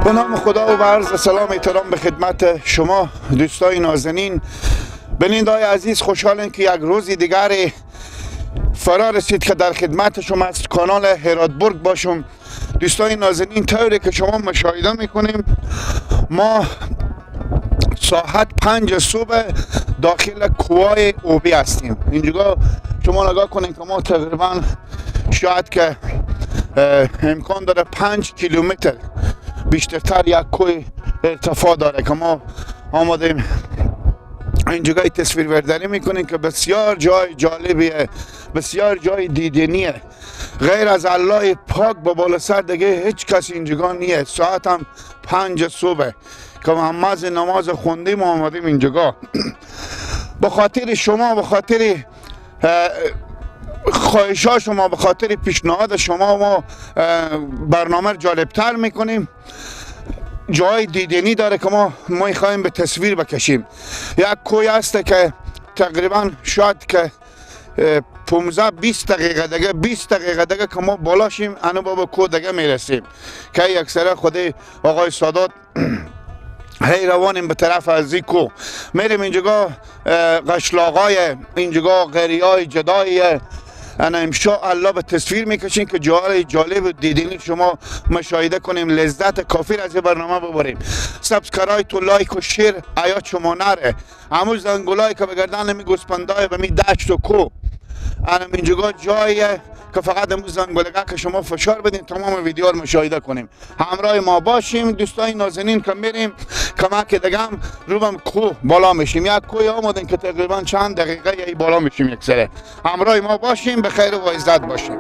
به نام خدا و عرض سلام احترام به خدمت شما دوستای نازنین، بیننده‌های عزیز. خوشحالیم که یک روز دیگر فرا رسید که در خدمت شما از کانال هراتبرگ باشم. دوستای نازنین، طوری که شما مشاهده میکنیم ما ساعت 5 صبح داخل کوهای اوبی هستیم. اینجا شما نگاه کنید که ما تقریبا شاید که امکان داره 5 کیلومتر بیشترتر یک کوه ارتفاع داره که ما آمادیم اینجا تصویر برداری میکنیم که بسیار جای جالبیه، بسیار جای دیدنیه. غیر از الله پاک با بالا سر دیگه هیچ کس اینجا نیه. ساعت هم 5 صبح که ما از نماز خوندیم و آمادیم اینجا. به خاطر شما، به خاطر خواهش ها شما، به خاطر پیشنهاد شما ما برنامه جالبتر میکنیم. جای دیدنی داره که ما میخوایم به تصویر بکشیم. یک کوه هست که تقریبا شاید که 15-20 دقیقه دیگه، 20 دقیقه دیگه که ما بالاشیم انو بابا کوه دیگه میرسیم که یک سره خود آقای سادات هی روانیم به طرف از این کوه میریم. اینجا قشلاقای، اینجا قریای جداییه. انا انشاءالله به تصویر میکشیم که جای جالب و دیدنی شما مشاهده کنیم، لذت کافی از این برنامه ببریم. subscribe و like و share ایات شما نره، همون زنگولایی که به گردن می گوسپندای به می دشت و کو. انا اینجا جاییه که فقط امروز زنگولگه که شما فشار بدین تمام ویدیو رو مشاهده کنیم. همراه ما باشیم دوستای نازنین که میریم کمک دیگه هم رو بم کوه بالا میشیم. یک کوه آمدیم که تقریبا چند دقیقه ای بالا میشیم یک سره. همراه ما باشیم، به خیر و عزت باشیم.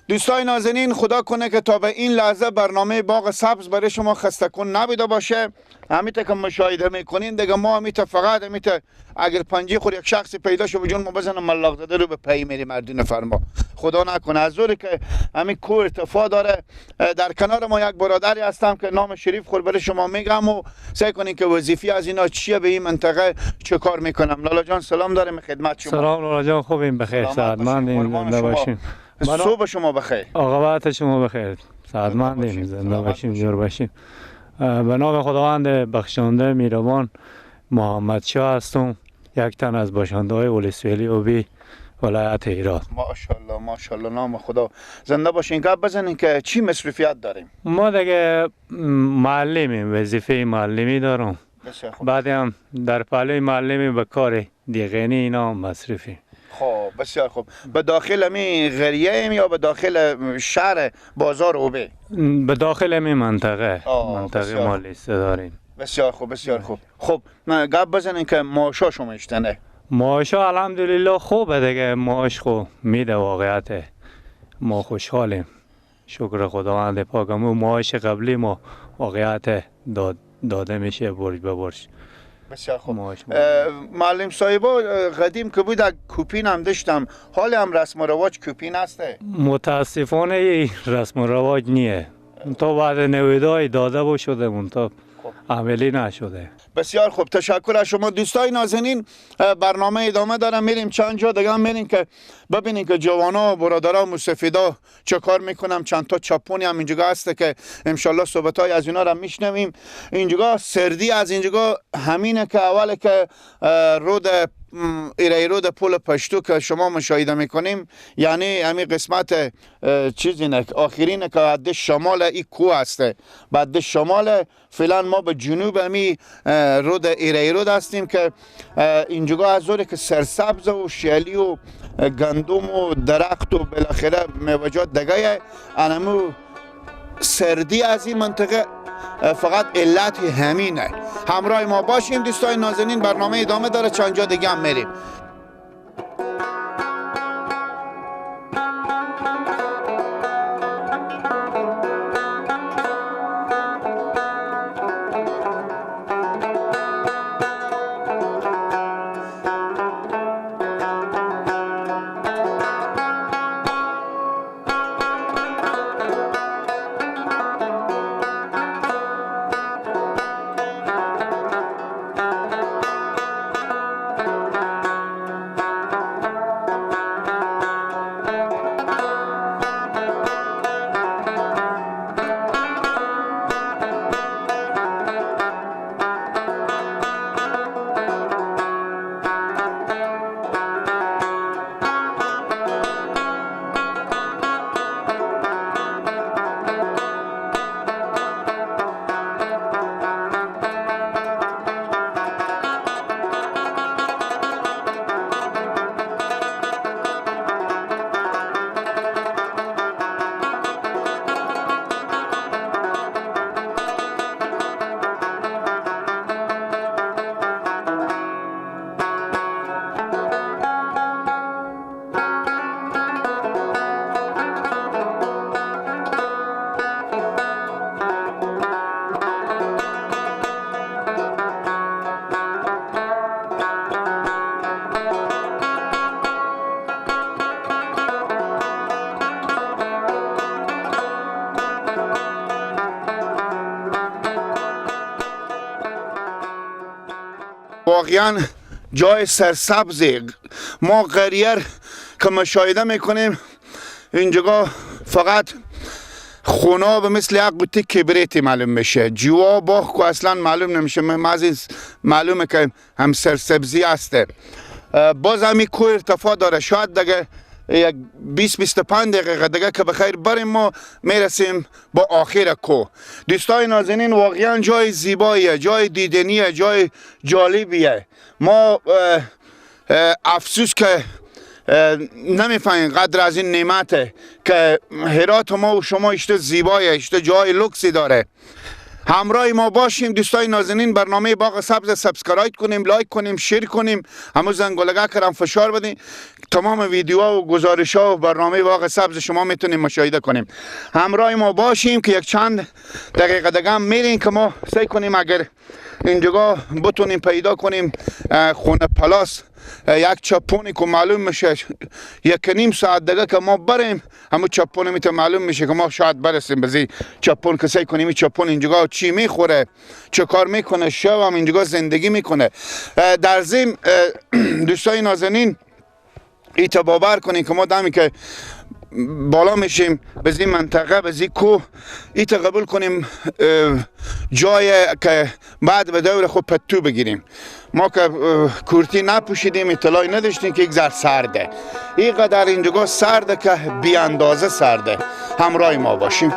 دوستای نازنین، خدا کنه که تا به این لحظه برنامه باغ سبز برای شما خسته کن نبوده باشه. همیته که مشاهده میکنین دیگه ما همیته فقط همیته اگر پنجه خور یک شخصی پیدا شو بجون ما بزنم ملاق زده رو به پی میریم. مردین فرما خدا نکنه از زوری که همین کوه ارتفاع داره. در کنار ما یک برادری هستم که نام شریف خور برای شما میگم و سعی کنین که وظیفه از اینا چیه، به این منطقه چه کار میکنم. لالا جان سلام داریم خدمت شما. سلام لالا جان، خوبیم بخیر، سلامت باشین. صبح شما بخیر. عاقبت شما بخیر. سعادتمندیم، زنده باشیم، جور باشیم. به نام خداوند بخشنده مهربان، محمد شاه هستم، یک تن از باشنده های ولسوالی اوبی ولایت هرات. ماشاءالله ماشاءالله، نام خدا. زنده باشین. گپ بزنین که چی مصروفیت داریم؟ ما دیگه معلمیم، وظیفه معلمی دارم. بسیار خوب. بعد هم در پهلوی معلمی به کار دیگنی اینا مصرفیم. خب بسیار خوب. به داخل می قریه ایم یا به داخل شهر بازار اوبه؟ به داخل می منطقه، منطقه ما لیسته داریم. بسیار خوب بسیار خوب. خب گپ بزنین که معاشا شما اشتنه؟ معاشا الحمدلله خوبه دیگه، معاش خوب میده، واقعیت ما خوشحالیم، شکر خداوند پاک. معاش قبلی ما واقعیت داده میشه برج به برج. بسیار خوب. معلم صاحبا قدیم که بود کوپین هم داشتم، حال هم رسم و رواج کوپین هسته؟ متاسفانه رسم و رواج نیه، تا بعد نویدای داده بود شده، تا عملی نشده. بسیار خوب، تشکر از شما دوستای نازنین. برنامه ادامه داره، میریم چند جا دیگه هم میریم که ببینیم که جوانا و برادرها و مستفیدا چه کار میکنم. چند تا چاپونی هم اینجا هست که انشالله صحبت‌های از اینا را میشنویم. اینجا سردی از اینجا همینه که اول که رود ایره رود پل پشتو که شما مشاهده میکنیم، یعنی همین قسمت چیزی نه آخرینه که حد شمال این کوه هسته، بعد شمال فعلا ما به جنوب همی رود ایره رود هستیم که اینجا از که سرسبز و شلی و گندم و درخت و بالاخره میوه‌جات دیگه، انمو سردی از این منطقه فقط علت همینه. همراه ما باشیم دوستای نازنین، برنامه ادامه داره، چند جا دیگه هم میریم. واقعا جای سرسبزی. ما قریه که مشاهده میکنیم اینجا فقط خونه به مثل یک قوطی کبریتی معلوم میشه، جوا باغ که اصلا معلوم نمیشه، معلومه که هم سرسبزی هسته. باز همی کوه ارتفاع داره، شاید دیگه یک 20-25 دقیقه دیگه که بخیر بریم ما میرسیم با آخر کوه. دوستای نازنین واقعا جای زیباییه، جای دیدنیه، جای جالبیه. ما افسوس که نمیفهمیم قدر از این نعمته که هرات ما و شما اشته زیبایه، اشته جای لوکسی داره. همراه ما باشیم دوستای نازنین. برنامه باغ سبز subscribe کنیم، like کنیم، share کنیم، همون زنگوله کرم فشار بدیم، تمام ویدیوها و گزارش‌ها و برنامه باغ سبز شما میتونیم مشاهده کنیم. همراه ما باشیم که یک چند دقیقه دیگه هم میریم که ما سعی کنیم اگر اینجا بتونیم پیدا کنیم خونه پلاس یک چپونی که معلوم میشه 1.5 ساعت دیگه که ما بریم، همون چپون میته معلوم میشه که ما شاید برسیم بزی چپون که سعی کنیم چپون اینجا چی میخوره، چه کار میکنه، شب هم اینجا زندگی میکنه. در ضمن دوستای نازنین ایتا باور کنین که ما دمی که بالا میشیم به این منطقه، به این کوه، ایت قبول کنیم جای که بعد به دور خود پتو بگیریم. ما که کورتی نپوشیدیم، اطلاعی نداشتیم که یک ذره سرده. اینقدر اینجا سرده که بی اندازه سرده. همراه ما باشیم.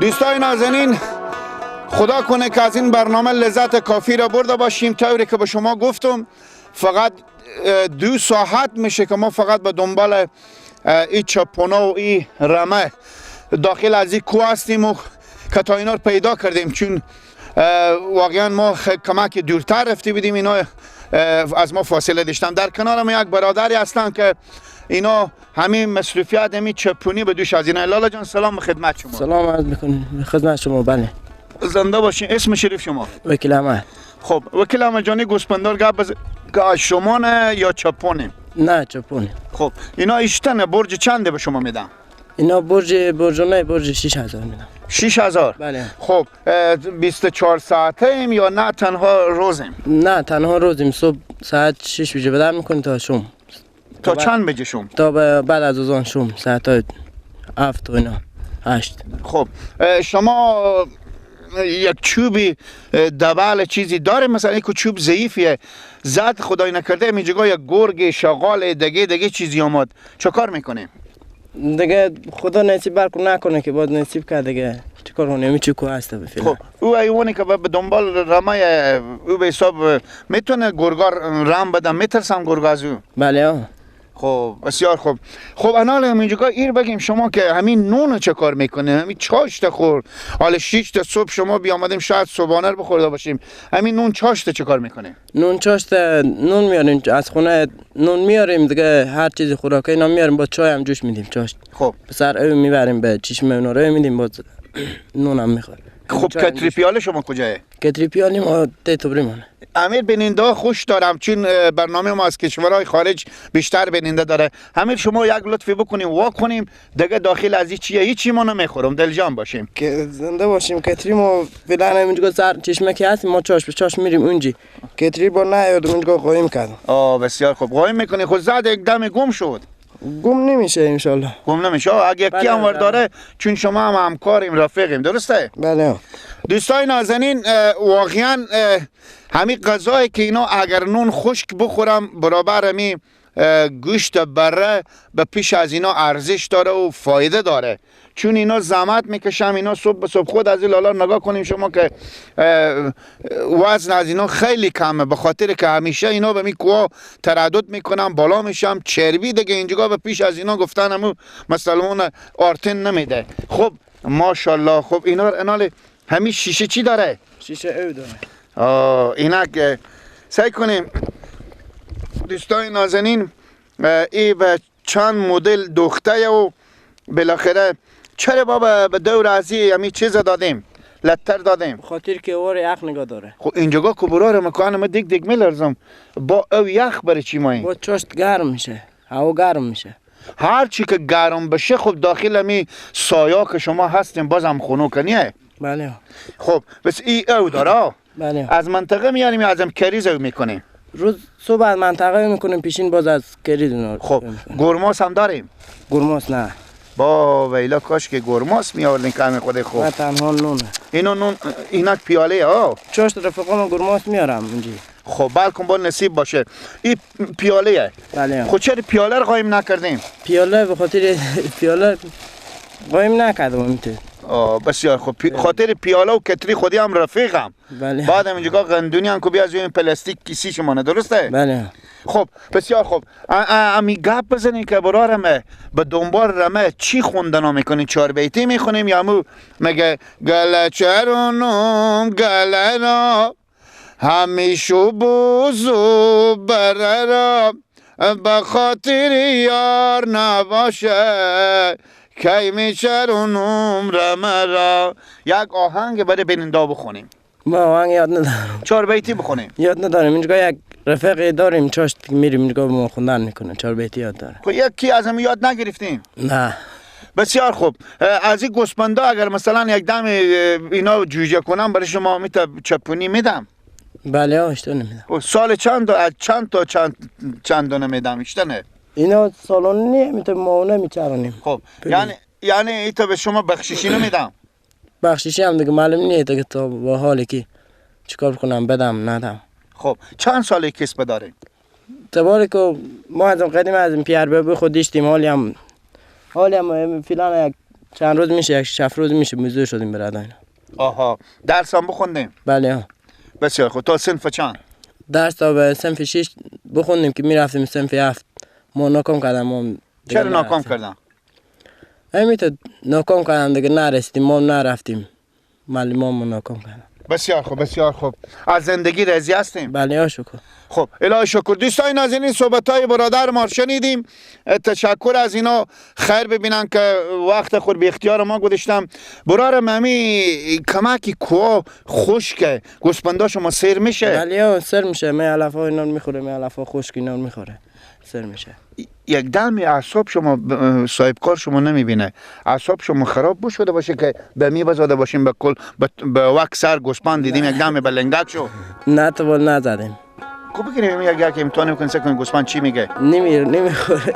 دوستای نازنین، خدا کنه که از این برنامه لذت کافی را برده باشیم. طوری که به شما گفتم فقط 2 ساعت میشه که ما فقط به دنبال این چپونه و این رمه داخل از این کوه هستیم و که تا اینا رو پیدا کردیم، چون واقعا ما کمک دورتر رفته بودیم، اینا از ما فاصله داشتن. در کنار ما یک برادری هستن که اینا همین مصروفیت همین چپونی به دوش از اینا. لالا جان سلام خدمت شما. سلام عرض میکنم خدمت شما. بله زنده باشین. اسم شریف شما؟ وکیل احمد. خب وکیل احمد جانی، گوسپندار گپ که شما نه یا چپونه؟ نه چپونه. خب اینا ایشتنه برج چنده به شما میدن؟ اینا برجونه برج 6000 میدن. 6000؟ بله. خب 24 ساعته ایم یا نه تنها روزیم؟ نه تنها روزیم. صبح ساعت 6 بجه بدر میکنیم تا شام. تا چند بجه شام؟ تا بعد از اذان شام ساعت 7 و اینا 8. خب شما یک چوبی دبل چیزی داره، مثلا یک چوب ضعیفیه، زد خدای نکرده اینجا یک گرگ شغال دیگه چیزی آمد، چه کار میکنیم؟ دیگه خدا نصیب برکو نکنه که باز نصیب کرد دیگه چیکار کنیم؟ چی کو هست فعلا. خب او حیوانی که به دنبال رمه او به حساب میتونه گرگار رم بدم، میترسم گرگ از او. بله ها. خب بسیار خوب. خب انال همینجا ایر بگیم شما که همین نون چه کار میکنه، همین چاشت خور، حالا 6 تا صبح شما بیامدیم شاید صبحانه رو بخورده باشیم، همین نون چاشت چه کار میکنه؟ نون چاشت نون میاریم از خونه، نون میاریم دیگه، هر چیز خوراکی اینا میاریم، با چای هم جوش میدیم چاشت. خب سر او میبریم به چشمه اونا رو میدیم، باز نون هم میخوریم. خب کتری پیاله شما کجایه؟ کتری پیاله ما ته مانه. امیر بیننده خوش دارم چون برنامه ما از کشورهای خارج بیشتر بیننده داره. امیر شما یک لطفی بکنیم وا کنیم دیگه داخل از چیه هیچی ما نمیخورم، دلجان باشیم که زنده باشیم. کتری ما فعلا همینجا سر چشمه که هستیم ما چاش به چاش میریم اونجی کتری با نیاد اونجا قایم کردم. آه بسیار خوب قایم میکنی. خود زد یک دم گم شد. گم نمیشه انشالله. گم نمیشه اگه یکی هم داره، چون شما هم همکاریم رفیقیم، درسته؟ بله. دوستای نازنین واقعا همین غذایی که اینا اگر نون خشک بخورم برابر همین گوشت بره به پیش از اینا ارزش داره و فایده داره، چون اینا زحمت میکشم، اینا صبح به صبح خود از این لالا نگاه کنیم شما که وزن از اینا خیلی کمه، به خاطر که همیشه اینا به می کوه تردد میکنن بالا میشم چربی دیگه اینجا به پیش از اینا گفتن همو مسلمان آرتن نمیده. خب ماشاءالله. خب اینا انال همین شیشه چی داره؟ شیشه او داره. آه اینا که سعی کنیم دوستای نازنین ای به چند مدل دوخته و بالاخره چرا بابا به دور ازی همی چیز دادیم لتر دادیم خاطر که وار یخ نگاه داره. خب اینجا کبرا رو مکان ما دیگ دیگ میلرزم با او یخ برای چی ماییم؟ با چاشت گرم میشه، هوا گرم میشه، هر چی که گرم بشه خب داخل همی سایا که شما هستیم بازم خنوکه نیه. بله. خب بس ای او داره. بله. از منطقه میاریم یا ازم کریز او میکنیم؟ روز صبح از منطقه میکنیم پیشین باز از کرید. خب گرماس هم داریم؟ گرماس نه. با ویلا کاش که گرماس می آوردین که همین خود خوب. نه تنها نونه. اینو نون اینا پیاله ها. چاشت رفقام گرماس میارم اونجی. خب بلکن با نصیب باشه. این پیاله. بله. خب چرا پیاله رو قایم نکردیم؟ پیاله به خاطر پیاله قایم نکردم اینطور. بسیار خوب. خاطر پیاله و کتری خودی هم رفیقم. بله. بعد هم اینجا قندونی هم که بیا از این پلاستیک کیسی شمانه، درسته؟ بله. خب بسیار خوب. امی گپ بزنین که برارمه به دنبال رمه چی خوندنا میکنین؟ چهار بیتی میخونیم یا مو مگه گله چرونم گله را همیشو بوزو بره را به خاطر یار نباشه کی میچرونم رمه را. یک آهنگ برای بیننده بخونیم. ما آهنگ یاد ندارم. چهار بیتی بخونیم. یاد نداریم. اینجا یک رفیقی داریم چاشت میریم اینجا ما خوندن میکنه، چهار بیتی یاد داره. خب یکی از هم یاد نگرفتیم؟ نه. بسیار خوب. از این گوسفندا اگر مثلا یک دم اینا جوجه کنم برای شما میتا چپونی میدم؟ بله اشتونه میدم. سال چند چند تا چند دونه میدم اشتونه؟ اینا سالانه نی، میتونم ماونه میچرانیم. خب یعنی ایتا به شما بخششی نمیدم؟ بخششی هم دیگه معلوم نیست دیگه تا با حالی که چیکار کنم بدم ندم. خب چند ساله کسب داریم؟ تباره که ما از قدیم از این پیر به خود داشتیم، حالی هم فعلا یک چند روز میشه، یک 7 روز میشه موضوع شدیم برادر. آها درس هم بخوندیم؟ بله. بسیار خب. تا صنف چند؟ درس تا به صنف 6 بخوندیم که میرفتیم صنف 7. ما ناکام کردم. ما چرا ناکام کردم؟ همینطور ناکام کردم دیگه، نرسیدیم، ما نرفتیم، معلمان ما ناکام کردم. بسیار خوب بسیار خوب. از زندگی راضی هستیم؟ بله شکر. خب الهی شکر. دوستان نازنین صحبت‌های برادر ما شنیدیم، تشکر از اینا، خیر ببینن که وقت خود به اختیار ما گذاشتم. برادر ممی کمکی کوه خشکه، گوسفندا شما سیر میشه؟ بله سیر میشه، می علفا اینا میخوره، می علفا خشک اینا میخوره، سیر میشه. یک دم اعصاب شما صاحب کار شما نمیبینه، اعصاب شما خراب شده باشه که به می بزاده باشیم به کل به وک سر گوسفند دیدیم یک دم به لنگک شو. نه تو بول نزدیم. خب بگیریم یک امتحان میکنیم سه کنیم گوسفند چی میگه؟ نمیخوره.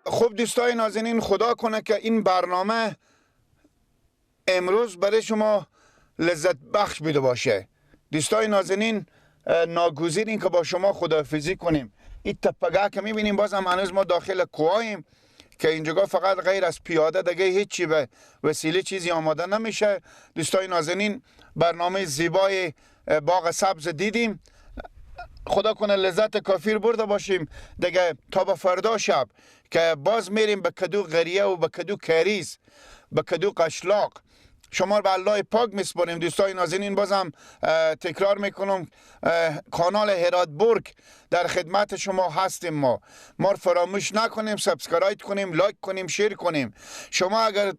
خب دوستای نازنین، خدا کنه که این برنامه امروز برای شما لذت بخش بوده باشه. دوستای نازنین، ناگزیریم که با شما خداحافظی کنیم. این تپگه که میبینیم بازم هنوز ما داخل کوهاییم که اینجا فقط غیر از پیاده دیگه هیچی به وسیله چیزی آماده نمیشه. دوستای نازنین، برنامه زیبای باغ سبز دیدیم، خدا کنه لذت کافی برده باشیم دیگه. تا به فردا شب که باز میریم به کدو قریه و به کدو کریز، به کدو قشلاق. شما رو به الله پاک میسپاریم. دوستای نازنین، بازم تکرار میکنم، کانال هرات برگ در خدمت شما هستیم. ما رو فراموش نکنیم، subscribe کنیم، like کنیم، share کنیم. شما اگر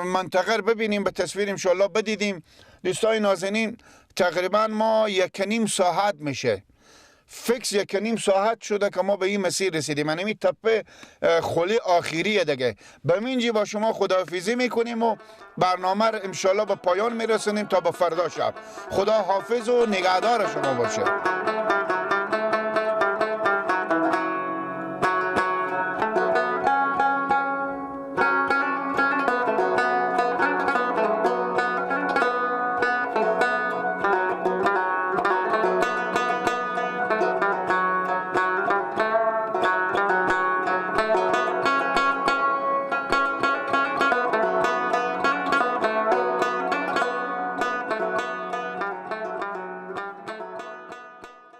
منطقه رو ببینیم به تصویر انشالله بدیدیم. دوستای نازنین، تقریبا ما 1.5 ساعت میشه، فکس 1.5 ساعت شده که ما به این مسیر رسیدیم. من این تپه خلی آخریه دیگه. به اینجی با شما خداحافظی میکنیم و برنامه رو انشالله به پایان میرسونیم تا به فردا شب. خدا حافظ و نگهدار شما باشه.